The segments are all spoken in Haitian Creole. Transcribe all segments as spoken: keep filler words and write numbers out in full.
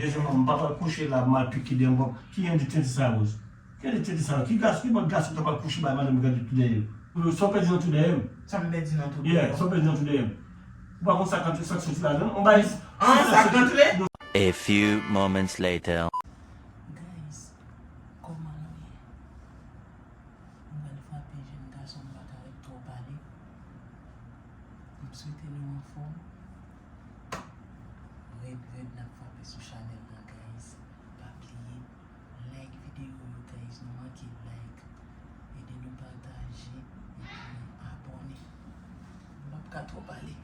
Dèyèman, m pa pral kouche la, m al pike dèyè m. Ki jan de tenten sa, Rose? Ki jan de tenten sa? Ki gason, ki bòt gason ta pral kouche bay madanm gade tou dèyè yo? Sa w pèdi nan tou dèyè m? Sa m pèdi nan tou dèyè m? Yeah, sa w pèdi nan tou dèyè m? Ou pa konn sa k ap, sa k soti ladan l? On bagay. Ah, sa k rantre? A few moments later. Guys, kòman nou ye? M pral frape jèn gason m pa ka ret twò pale. M swete nou anfòm. Red, red, n ap frape sou chanèl la, guys. Pa bliye, like videyo yo, guys. Nou manke like. Ede nou pataje epi abòne. M p ap ka twò pale.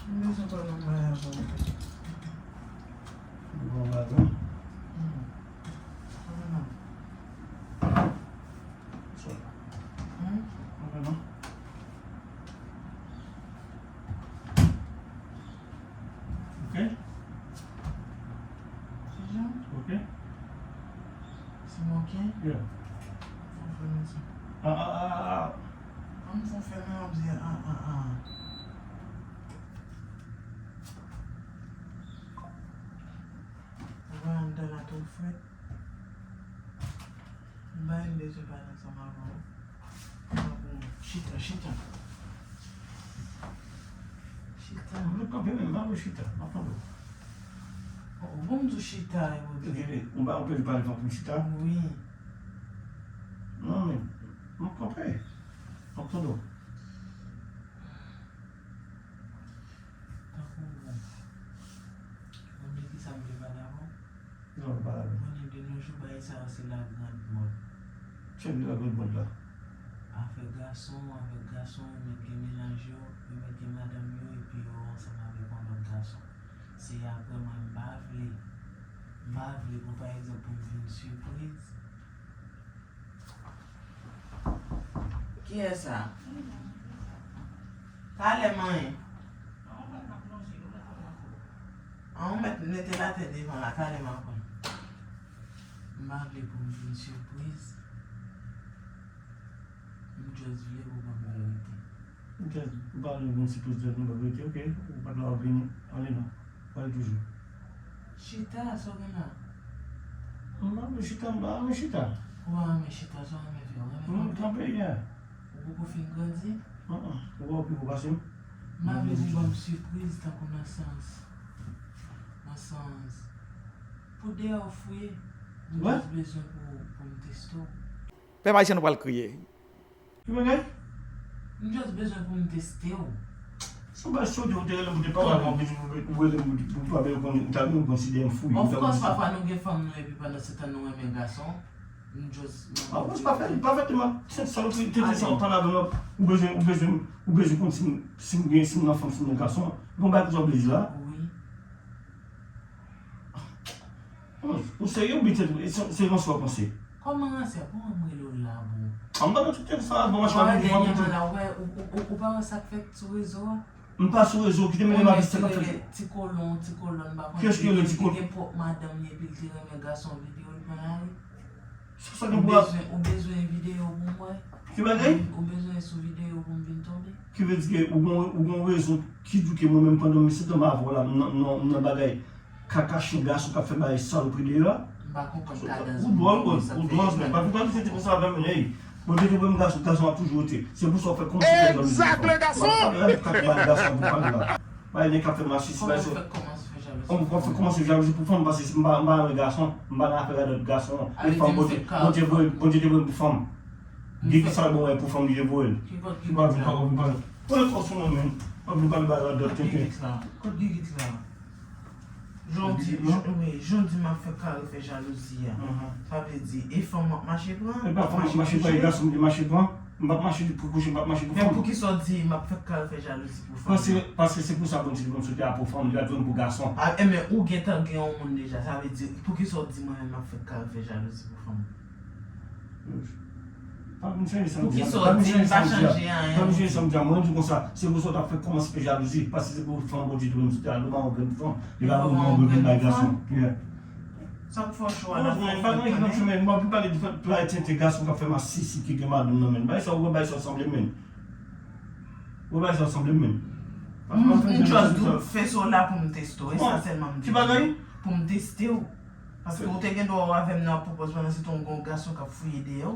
M bezwen pale yon bagay avè w. Bon, bagay. Hmm. Sa fè mal. Sa. Hmm? Sa fè mal. Ok. Kijan? Ok. Se mwen, ok? Yeah. Fò fè mwen sa. Ah, ah, ah, ah. An fò fè mwen ap di ah, ah, ah. Ou wè anndan la twò frèt. M pa menm bezwen pale ansanm avè w. Chita, chita. Chita. Ou vle kanpe menm, pa vle chita. M ap tande w. Oh, bon, m di w chita, e ou di. Ou pa anpeche pale fò pou m chita? Wi. Non, men, m ap kanpe. M ap tande w. Tankou, bon, ou konn de kisa m vle pale avè w? Kisa w vle pale avè m? Konnen de nos jours, bagay sa yo se la grande mode. Ki la grande mode la? Afè gason, avèk gason, yo mèt gen mennaj yo, yo mèt gen madanm yo, epi yo ansanm avèk yon lòt gason. Se apre mwen, m pa vle, m pa vle pou, pa egzanp, pou m vin sipriz. Kiyès sa? Talè m anyen. An, ou mèt mete l atè devan la, talè m aprann. M pa vle pou m vin sipriz. M just vle pou w ban m verite. Ok, ou pa vle vin sipriz, ou pa vle verite, ok, ou pa t la w ap vini, ale non. Pale toujou. Chita, sa w gen la? M pa vle chita, m pa renmen chita. Ou pa renmen chita, sa w renmen fè? Ou renmen kanpe? M kanpe, yeah. Ou poko fin grandi? An an, ou pa poko pase m? M pa vle pou w ban m sipriz tankou nan sans, nan sans, pou deyò w fouye. M just bezwen pou, pou m teste w. Pèp ayisyen, nou pral kriye. Ki bagay? M just bezwen pou m teste w. Se yon bagay serye, ou te rele m pou te pale avè m, ou rele m pou, pou, pou, pou, ou ta vin konsidere m fou. Of course, pafwa nou gen fanm nou epi pandan se tan nou renmen gason. M just, m ap... Of course, pa fè, pa fè te, se salopri, te, te sa w pale avè m, ou bezwen, ou bezwen, ou bezwen konn si m, si m gen, si m nan fanm, si m nan gason. Bon, bagay pou sa w vle di la? Wi. Ou serye oubyen se, se, se ranse w ap ranse? Kòman ranse? Kòman m rele w la, bon? An, m pa nan tout tèt sa, bon, mwen chwazi. Dènyèman la, ou wè, ou, ou, ou, ou pa wè sa k fèt sou rezo a? M pa sou rezo, kite m rele m avè sa k ap fèt. Ti kolon, ti kolòn, m pa konn. Kiyès ki rele ti kolon? Li gen pwòp madanm li epi l te renmen gason, videyo l pran lari. Sa, sa gen pou wè? Ou bezwen, ou bezwen videyo pou m wè? Ki bagay? Ou bezwen sou videyo pou m vin tonbe? Ki vle di ke ou gon, ou gon rezon ki di ke mwen menm pandan m se tan m avè w la, m nan, m nan, m nan bagay kaka chen gason k ap fè bagay salopri deyò a? M pa konprann kadans. Ou dwòl, ou dwòl, men pa vin pale tenten konsa avè m, men, ey. Bondye te voye m gason, gason ap toujou rete. Se pou sa w fè kòmanse fè jalouzi pou fanm. Egzak, le gason. Ou pa pale avèk kaka gason pou pale la. Bay nèg k ap fè masisi, bay sa. Kòman w fè kòmanse fè jalouzi? Kòman w fè kòmanse jalouzi pou fanm? Paske si m pa, m pa renmen gason, m pa nan afè radòt gason. E fanm, Bondye, Bondye voye, Bondye te voye m pou fanm. Gen ki sa l bon wè pou fanm li te voye l. Ki bò, ki bò sa? Ki bò, ki bò, ki bò. Pran kò sou mwen, men. Mwen vin pale ba radòt tenten. Kot gigit la? Kot gigit la? Jan w di, jan, wi, jan w di m ap fè kare fè jalouzi a. Sa vle di, e fanm w ap mache pran? E pa fanm m ap mache pran, e gason m te mache pran. M p ap mache pou kouche, m p ap mache pou fanm. Men poukisa w di m ap fè kare fè jalouzi pou fanm? Paske, paske se pou sa Bondye te ban m sou tè a pou fanm, li pa t ban m pou gason. A, enben, ou gentan gen yon moun deja, sa vle di, poukisa w di mwen menm m ap fè kare fè jalouzi pou fanm? Pa vin chanje sa m di a. Poukisa w di m pa chanje anyen? Pa vin chanje sa m di a. Mwen di konsa, se pou sa w t ap fè kòmanse fè jalouzi, paske se pou fanm Bondye te ban m sou tè a, li pa yon grenn fanm, li pa yon grenn bay gason. Yeah. Sa k fè w cho a la fè w fè konnen? Mwen pa pale de pale tenten gason k ap fè masisi ki gen madanm nan men. Bay sa w wè, bay sa w sanble men. Wè bay sa w sanble men. M just di w fè sa w la pou m teste w. E sa sèlman m di w. Pou m teste w. Paske ou te gen dwa w avè m nan pwopòz pandan se tan w gen yon gason k ap fouye dèyè w.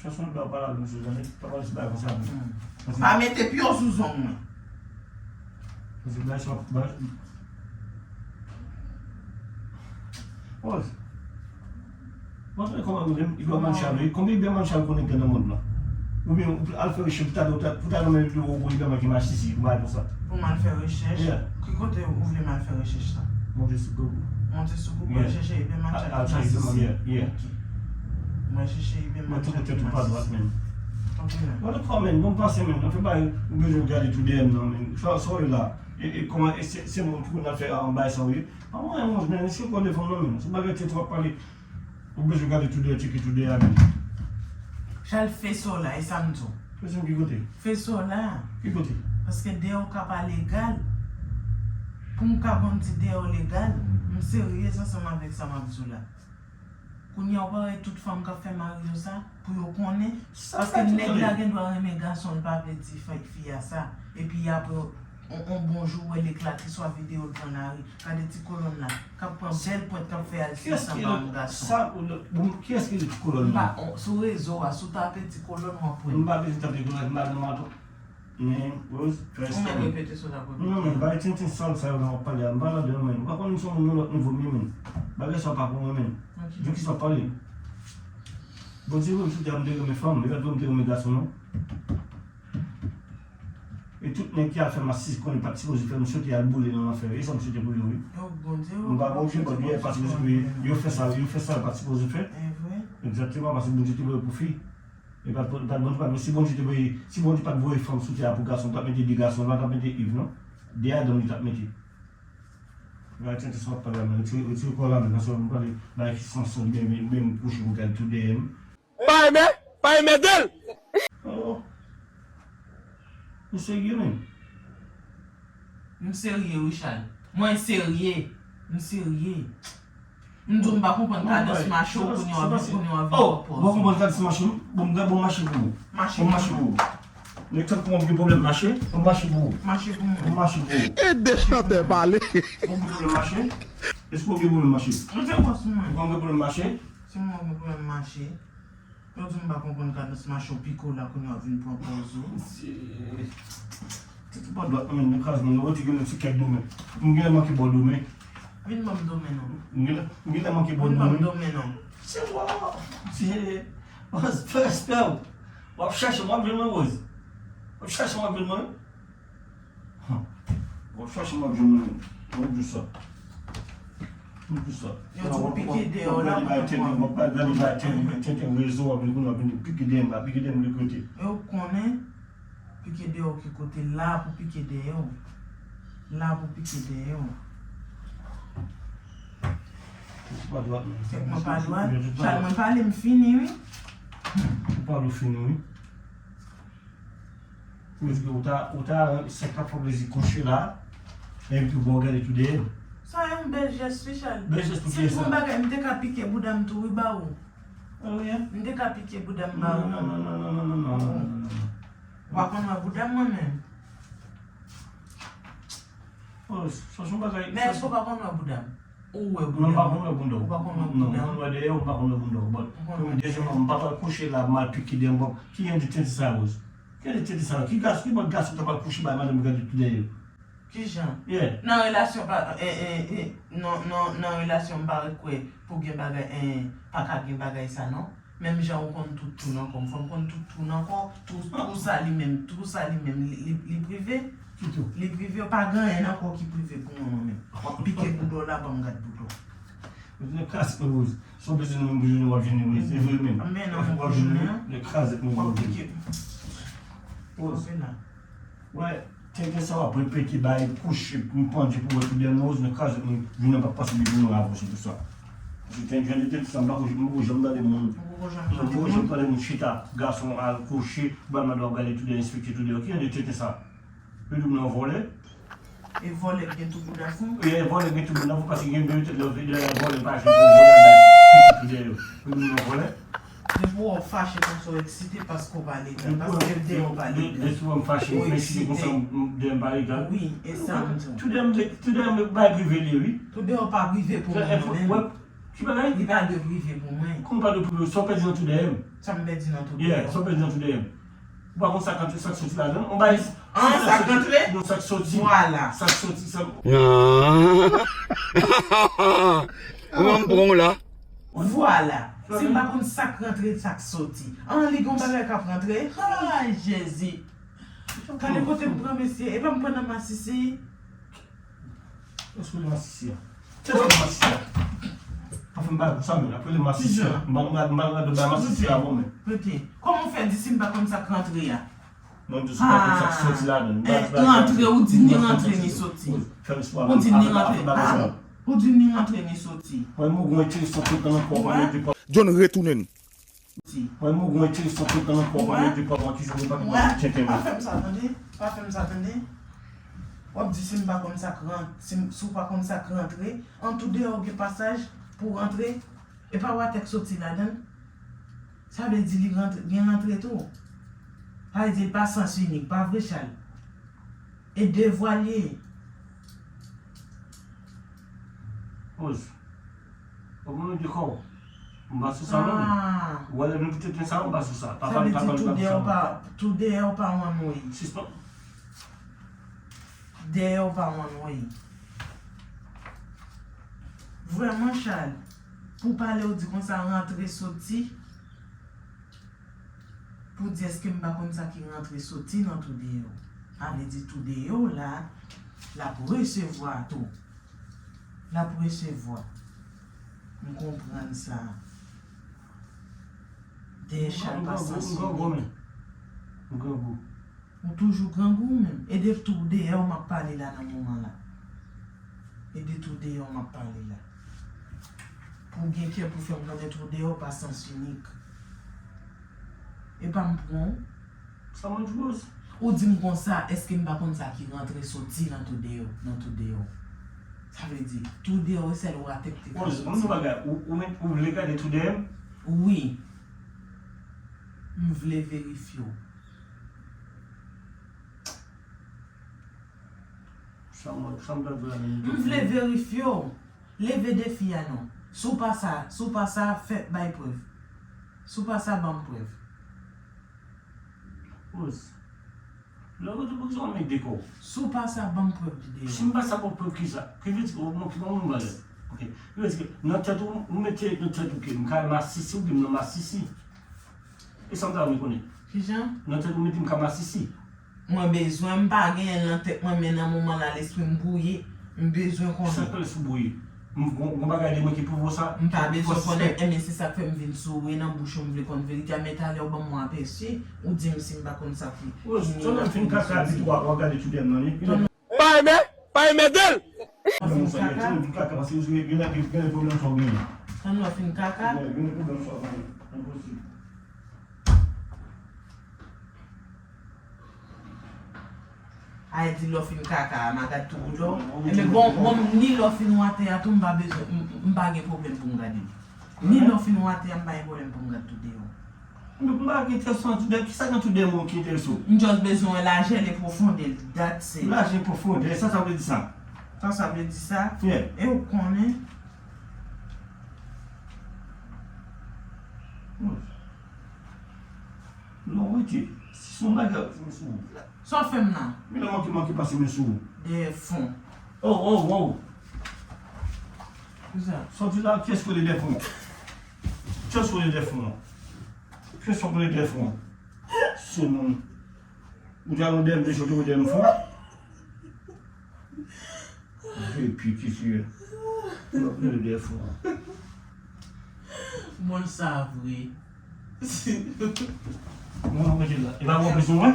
Chache yon bagay w pale avè m sou zòn, pa pale sou bagay konsa non. Pa mete pye w sou zong mwen. Paske bagay sa w ap bay. Rose. Mwen konnen kòman nou menm, Iberman Charles, wi. Konbyen Iberman Charles konnen gen nan mond lan? Oubyen ou al fè rechèch pou ta, pou ta, pou ta nan men yon Iberman ki masisi, yon bagay konsa. Pou m al fè rechèch? Yeah. Ki kote ou vle m al fè rechèch la? Monte sou Google. Monte sou Google, yeah. Chèche Iberman Charles ki masisi. Yeah, yeah. Ok. Mwen chèche Iberman Charles ki masisi. Mwen tou tèt ou pa dwat menm. Ok, men. Mwen tou kò menm, bon pase menm, nan fè bagay, ou bezwen gade tou dèyè m nan menm. Sa, sa w ye la. E, e kòman, e se, se moun ki konn al fè an bagay sa w ye? Pa mwen, mwen, men, se kò de fanm nan menm. Se bagay tèt w ap pale. Ou bezwen gade tou dèyè, tcheke tou dèyè a menm. Chal fè sa w la, e sa m di w. Fè sa m ki kote? Fè sa w la. Ki kote? Paske dèyè w ka pa legal. Pou m ka konn si dèyè w legal, m serye ansanm avèk sa m ap di w la. Kounye a w parèy tout fanm k ap fè mari yo sa, pou yo konnen. Paske nèg la gen dwa renmen gason, l pa vle di fi a sa. Epi apre, on, on bon jou, w wè l eklate, swa videyo l pran lari. Gade ti kolòn la, k ap pran bèl pwent, k ap fè al ansanm ak yon gason. Kiyès ki rele ti kolòn nan? Sou rezo a, si w tape ti kolòn, w ap wè l. M pa bezwen tape kolòn, m pa gen maton. Men, Rose, fè respè. Ou mèt repete sa w t ap repete. Non, men, bay tenten sal sa yo la w ap pale a. M pa ladan yo, men. Ou pa konnen m se yon moun yon lòt nivo, men, men. Bagay sa yo pa pou mwen, men. Ok. De kisa w ap pale? Bondye voye m sou tè a, m te renmen fanm, li pa t voye m te renmen gason, non. E tout nèg ki al fè masisi konnen pa t sipoze fè, m swete y al boule nan lanfè. E sa m swete pou yo, wi. Oh, Bondye, m pa Bondye, Bondye, paske yo fè sa, yo fè sa yo pa t sipoze fè. E vre. Egzakteman, paske Bondye te voye pou fi. E pa t, pa t Bondye, pa t, si Bondye te voye, si Bondye pa t voye fanm sou tè a pou gason, li t ap mete de gason, li pa t ap mete Iv, non. De Adan li t ap mete. Gade tenten sa w ap pale a, men retire, retire kò w la, men, nan sèl m pale bagay ki san sans, oubyen, oubyen m kouche pou gade tou dèyè m. Pa renmen, pa renmen de l. Oh. Ou serye, men? M serye, wi, Chal. Mwen serye. M serye. M di w m pa konprann kadans mache w kounye w ap vin, kounye w ap vin pran pòz. Oh, ou pa konprann kadans mache m? Bon, m bon mache pou ou. Mache pou ou. Nèg tankou w gen pwoblèm mache, bon mache pou ou. Mache pou mwen. Bon mache pou ou. Ede chantè pale. Ou gen pwoblèm mache? Èske w gen pwoblèm mache? Ou te pòs mwen. Ou pa gen pwoblèm mache? Si mwen gen pwoblèm mache. Yo di m pa konprann kadans mache w pike w la kounye w ap vin pran pòz ou. Mesye. Tèt ou pa dwat non, men, nou kraze mwen, nou retire nou ti kèk domen. M genlè manke ba w domen. Vin ban m domen non. M genlè, m genlè manke ba w domen. Vin ban m domen non. Se wa, se, fè respè w. W ap chache m, w ap jwenn mwen, Rose. W ap chache m, w ap jwenn mwen. Hum. W ap chache m, w ap jwenn mwen. Mwen di sa. Mwen di sa. Yo di w pike dèyè w la pou konprann. W ap gade bay tenten, w ap gade bay tenten, tenten rezo, w ap vin kounye w ap vin pike dèyè m la, pike dèyè m de kote. E w konnen, pike dèyè w ki kote, la pou pike dèyè w. La pou pike dèyè w. Ou pa dwat, non. Fèk mwen pa dwat. Chal mwen pale, m fini, wi. Ou pale, ou fini, wi. Paske ou ta, ou ta, sa k ap fè w plezi kouche la, epi w gade tou dèyè. Sa yon bèl jès, wi, Chal. Bèl jès pou kiyès la? Si m te gon bagay, m te ka pike bouda m tou, wi, ba ou. Ah, wi, hein? M te ka pike bouda m ba ou. Non, non, non, non. Ou pa konn wè bouda m, mwen menm. Oh, sa se yon bagay. Men èske w pa konn wè bouda m? Ou wè bouda m? Non, m pa konn wè bouda w. Ou pa konn wè bouda m? Non, m konn wè dèyè w, m pa konn wè bouda w. But, premye, dezyèmman, m pa pral kouche la, m al pike dèyè m. Ki jan de tenten sa, Rose? Gade tete sa yo. Ki gason, ki bòt gason ta pral kouche bay madanm gade tou dèyè yo? Kijan? Yeah. Nan relasyon pa, eh, eh, eh, non, non, nan relasyon m pa kwè pou gen bagay, eh, pa ka gen bagay sa non. Menm jan ou konn tout tou nan kò m, fò m konn tout tou nan kò, tou, tou sa li menm, tou sa li menm, li, li, li prive. Ki tou? Li prive, pa gen anyen nan kò ki prive pou mwen, mwen menm. W ap pike bouda w la, ban m gad bouda w. Mwen te kraze mwen poze. Si w bezwen nou menm pou jounen, w ap jwenn nou, se vre menm. Men nan w ap jwenn nou, lè kraze mwen poze. Poze la. Wè, tenten sa w ap repete, bay kouche, m pandye pou wè tou dèyè nou, nou kraze mwen, jounen p ap pase depi nou avanse pou sa. Paske tenten, tenten sa, m pa ko, m poko janm tande moun. M poko janm tande moun chita, gason al kouche, bay madanm ap gade tou dèyè, enspekte tou dèyè. Ki jan de tenten sa? Yo di m nan vòlè. E vòlè gen tou bouda fon? E vòlè gen tou bouda fon, paske gen de tèt lè vòlè pa janm pou vòlè bay pitit ou dèyè yo. Yo di m nan vòlè. Depi w fache konsa w eksite paske w pa legal, paske dèyè w pa legal. Depi w fache, m eksite konsa dèyè m pa legal. Wi, e sa m di w. Tou dèyè m, tou dèyè m bay prive li, wi. Tou dèyè w pa prive pou mwen menm. Ki bagay? Li pa dwe prive pou mwen. Kòman pa dwe prive? Sa w pèdi nan tou dèyè m? Sa m pèdi nan tou dèyè w? Yeah, sa w pèdi nan tou dèyè m. Ou pa konn sa k rantre, sa k soti ladan l? On bay. An, sa k rantre? Non, sa k soti. Vwala. Sa k soti, sa. Ou ban m pran w la. Vwala. Si m pa konn sa k rantre, sa k soti. An, li gon bagay k ap rantre. Ay, Jezi. Gade kote m pran mesye. E pa m pran nan masisi. Èske w masisi a? Èske w masisi a? Pa fè m bagay konsa, men. Apre le masisi a. M pa, m pa, m pa, m pa bay masisi a bon, men. Rete. Kòman w fè di si m pa konn sa k rantre a? Non, m di si w pa konn sa k soti ladan l. Rantre, ou di ni rantre ni soti. Ou di ni rantre. Ah, ou di ni rantre ni soti. Mwen, mwen, mwen, enteresan tout tan nan kò, mwen, depi John retounen. Mwen, mwen, mwen, enteresan tout tan nan kò, mwen, depi avan ki jou mwen pa t manje tenten mwen. Pa fè m sa tande, pa fè m sa tande. W ap di si m pa konn sa k ran-, si m, si w pa konn sa k rantre, an tou deyò gen pasaj pou rantre, e pa watè k soti ladan l. Sa vle di li rantre, gen rantre tou. Sa vle di li pa sans inik, pa vre, Chal? E de vwa l ye. Poz. Ou konn de kò w. M pa sou sa menm. Ah. Ou wè lè nou pote tenten sa, m pa sou sa. Sa vle di tou deyò pa, tou deyò pa one way. Sispann. Deyò pa one way. Vrèman, Chal, pou pale ou di konsa rantre soti, pou di èske m pa konn sa ki rantre soti nan tou deyò. Sa vle di tou deyò la, l ap resevwa tou. L ap resevwa. M konprann sa. Dèyè Chal pa sans inik. M grangou. Ou toujou grangou ou menm. E de tou deyò m ap pale la nan moman la. E de tou deyò m ap pale la. Pou w gen kè pou fè m konnen tou deyò pa sans inik. E pa m pran w. Sa mwen di Rose? Ou di m konsa, èske m pa konn sa ki rantre soti nan tou deyò, nan tou deyò? Sa vle di, tou deyò e sèl watè k te ka soti. Rose, ban m di w bagay, ou, ou met, ou vle gade tou dèyè m? Wi. M vle verifye w. Sa mwen, sa m ta vle. M vle verifye w. Leve defi a non. Si w pa sa, si w pa sa, fè bay prèv. Si w pa sa, ban m prèv. Rose. Lè w rete pou kisa w met de kò w? Si w pa sa, ban m prèv de deyò. Si m pa sa, ban m prèv kisa? Ki vle di ke w manke ban moun valè. Ok. Ki vle di ke nan tèt ou, ou mete nan tèt ou ke m ka masisi, ou di m nan masisi. E sa m ta renmen konnen. Kijan? Nan tèt ou mete m ka masisi. Mwen bezwen, m pa genyen l nan tèt mwen, men nan moman la, lespri m bwouye. M bezwen konnen. Sa k fè lespri w bwouye? M gon, gon bagay de mwen ki pwouve w sa? M pa bezwen konnen, enben se sa k fè m vin sou ou e nan bouch ou m vle konn verite a, men talè w ban m yon apèsi, ou di m si m pa konn sa ki, ki ni rantre ni soti. Rose, tande m fin kaka epi w ap gade tou dèyè m nan li. Pa renmen, pa renmen de l. Tann lè w fin kaka. Tann lè w fin kaka. Ay di lè w fin kaka a, m a gad tou bout lè w. Enben bon, bon, ni lè w fin watè a tou, m pa bezwen, m, m pa gen pwoblèm pou m gade li. Ni lè w fin watè a, m pa gen pwoblèm pou m gad tou deyò. Donk, m pa gen enteresan tou dèyè. Kisa nan tou dèyè mwen ki enterese w? M just bezwen wè lajè l e pwofondè l. That's it. Lajè e pwofondè, sa sa vle di sa? Sa sa vle di sa? Yeah. E ou konnen. Hmm. Non, rete. Si se yon bagay, sou. Sa w fè m nan? Men lè manke, manke pase men sou. Dèyè fon. Oh, oh, oh. Kisa? Sòti la, kiyès kole dèyè fon? Kiyès kole dèyè fon? Kiyès kole dèyè fon? Se moun. Ou te al nan dèyè m, deja ou te wè dèyè m fon. Epi ki siye. Ou ap rele dèyè fon. Bon, sa vre. Non, non, mete la. E pa bon, bezwen, wè?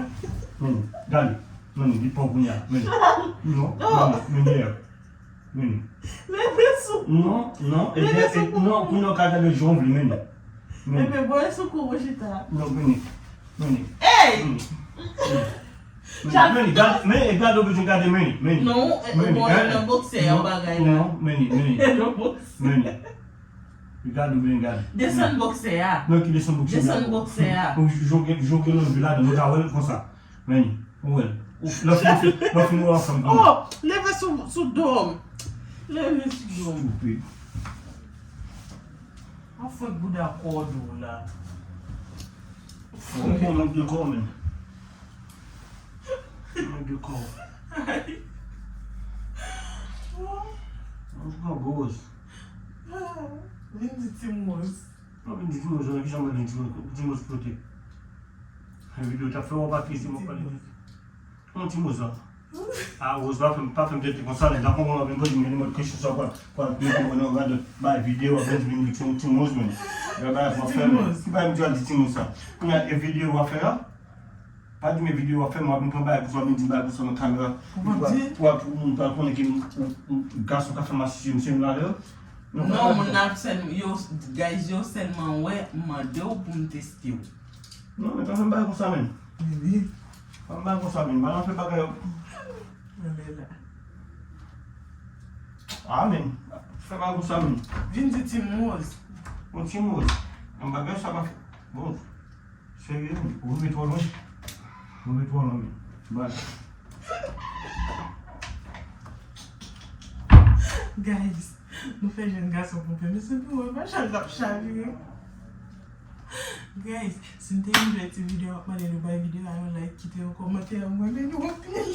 Men, gade. Men, li pran kounye a. Men. Non, men, men, dèyè. Men. Leve sou. Non, non, e Leve dèyè, sou e, kou. Non, kounye a w ka gade jan w vle, men. Men. Ebyen, bò sou kou, mwen chita. Non, men. Men. Ey! Men. Men, men, gade, men, e gade, ou bezwen gade, men, men. Non, e, men, bon, gade. Nan bòksè a, non, bagay la. Non, men, men. Nan bòksè. Men. Gade, ou bezwen gade. Desann bòksè a. Non, ki desann bòksè a? Desann bòksè a. Ou joke, joke nan vi ladan, nou ka wè l konsa. Men, ou wè l. Ou, lè fin, lè fin, ou ansanm konsa. Oh, leve sou, sou do m. Leve sou do m. Stupid. An fwèt bouda kòd ou la. Ou pran mank de kò, men. Mank de kò. An tou ka, gwo wòz. Vin di Timoz. Non, vin di Timoz, nan ki jan mwen vin di Timoz, Timoz kote? Fè videyo, t ap fè w pa triste, mwen pale. Timoz. Yon ti mo sa. A, Rose, pa fè m, pa fè m tete konsa, nèg la konprann w ap vin poze m yon nimero kesyon sa, w pral, pral mete mwen nan radòt, bay videyo, w ap vin di m yon ti, ti Rose, men. Yon bagay w ap fè, men. Ki bagay m di w al di ti Rose sa? Kounye a, e videyo w ap fè a? Pa di m e videyo w ap fè, men w ap vin pran bagay konsa, w ap vin di m bagay konsa nan kamera. W ap, w ap, moun pral konnen ke m, ou, ou, gason ka fè m asisye, m se m la lè. Non, moun nan ap sèl, yo, guys, yo sèlman wè, m mande w pou m teste w. Non, men pa fè m bagay konsa, men. Wi. Pa fè m bagay konsa, men. Pa nan fè bagay. Mwen la. A, men. Fè bagay konsa, men. Vin di Timoz. Bon, Timoz. Yon bagay sa pa fè. Bon. Serye, men. Ou rive twò lwen. Ou rive twò lwen, men. Bye. Guys, nou fè jèn gason ponpe. Mesye, nou wè machann ap chavire. Guys, si n te enjoy ti videyo, m ap mande nou bay videyo a yon like, kite yon kòmantè, mwen renmen nou anpil.